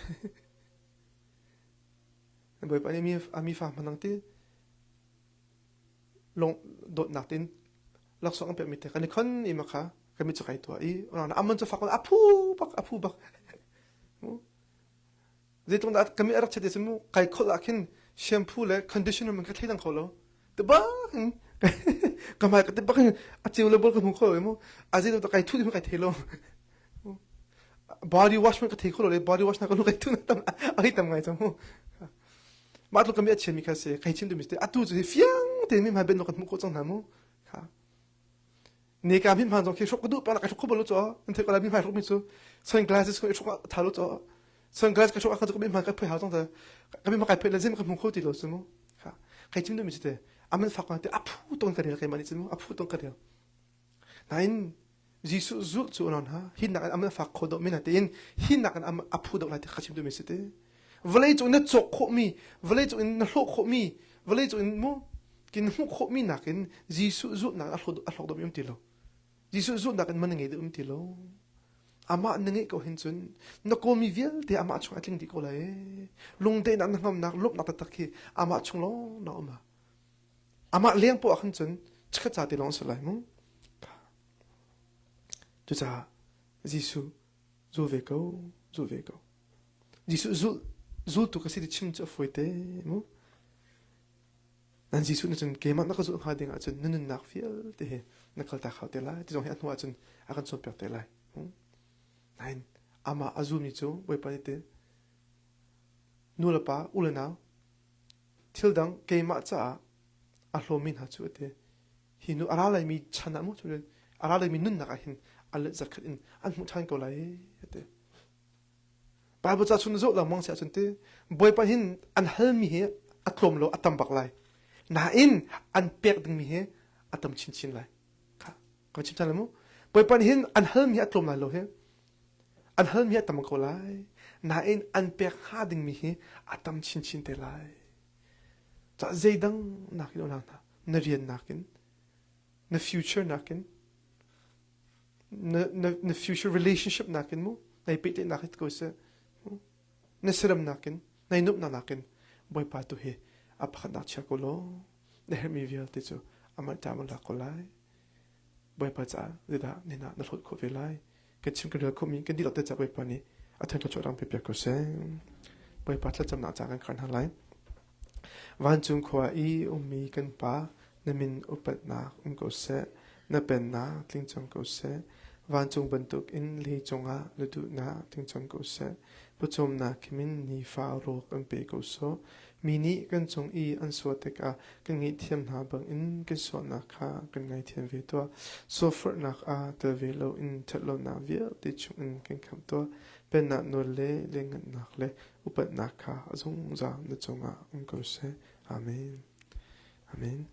Bawipa nih mi a mi fa hmanang ti long dawtnak tin laksawng an pekmi te kan i khon i ma kha ka mit cu kai tuah i a man cu fak a phu bak a phu bak. Zeitluk dah ka mit a rak chiat ti mu kai kholh ah khin shampoo le conditioner man ka thleidang kho lo. Tibak in. Ka hmai ka ti bak in a ceu le bol ka hmu kho lo mu. A zei kai thu kai thei lo. Body wash man ka thei kho lo le body wash na ka lu kai thu na tam a hi tam ngai chang mu. Mah tluk kami a chian mi kha se kai chim tu mi te atu cu hi fiang te mi hmai ben kan hmu ko cang hna mu. Kha. Ne ka min hman zong khi hruk ka duh pa ka hruk kho bal lo cho. An thei ko la mi hmai hruk mi cu sunglasses ko i hruk tha lo cho. Sunglass ka hruk ah khan cu ka mi hman ka phoi hau cang ta. Ka mi hman kai phoi le zim ka hmu kho ti lo cu mu. Kha. Kai chim tu mi te aman fak te a phu ton ka rel keimah nih cun mu a phu ton ka rel. Nain Jesuh zulh cu non ha hi nak in aman fak kho dawh mi na tein hi nak in a phu dawh lai ti kha chim tu mi si te. Vawlei cung na cawk khawh mi, vawlei cung in na hlawh khawh mi, vawlei cung in mu kin hmuh khawh mi nakin Jesuh zulh nak a hlawk dawh mi um ti lo. Jesuh zulh nak in man ngei deuh um ti lo. Amah na ngeih ko hin cun na kawlmi vialte amah chung a tling dih ko lai. Lungdaihnak na hngamnak lawmhnak taktak hi amah chung lawng na um. Amah leng poah khan cun chikkhat ca te lawng si lai mu. Cucaah Jesuh zul ve ko, zul ve ko. Jesuh zul zultu ka si ti chim cu a fawi te mu. Nan Jesuh nih cun keimah na ka zulh hnga ding ahcun na nunnak vialte hi na kaltak hau te lai ti zong hi a hnu ahcun a kan cawnpiak te lai. Nain amah a zulmi cu Bawipa nih ti nu le pa u le nau thil dang keimah caah a hlawmmi hna cu a ti. Hi nu a ra laimi chan ah mu a ra laimi nunnak ah hin a let zakhat in an hmuh ṭhan ko lai a ti. Bible ca chung zoh lengmang si ahcun ti Bawipa hin an halmi hi a tlawm lo a tam bak lai. Nain an pek dingmi hi a tam chinchin lai. Kha kan chim ṭhan mu. Bawipa nih hin an halmi hi a tlawm lai lo hi. An halmi hi a tam ko lai. Nain an pek hnga dingmi hi a tam chinchin te lai. Ca zeidang nakin unau hna na rian nakin na future nakin na, na, na future relationship nakin mu nai pehtlaihnak hi ko seh na siram nakin nai nuamhnak nakin Bawipa tu hi a pakhatnak chia ko law na herhmi vialte cu amah ta ma lak ko lai Bawipa caah zeidah nina na hlawt khawh ve lai kan chim kan rel khawhmi kan dihlak te ca Bawipa nih a theng thluachuah rang pe piak ko seh Bawipa thlacamnak ca kan khar hna lai Vancung khua i ummi kan Pa, na min upatnak um ko seh, na pennak tling cang ko seh. Vancung bantukin leicung ah na duhnak tling cang ko seh. Pawcawmnak kimin nifa rawk an pe ko sawh. Mi nih kan cung i an sual tikah kan ngaihthiam hna bangin kan sualnak kha kan ngaithiam ve tuah. Sualforhnak ah tel ve loin ṭhatlonak vialte chungin kan khamh tuah. Pennak nawl le lianngannak le upatnak kha a zungzal na cungah um ko seh. Amen. Amen.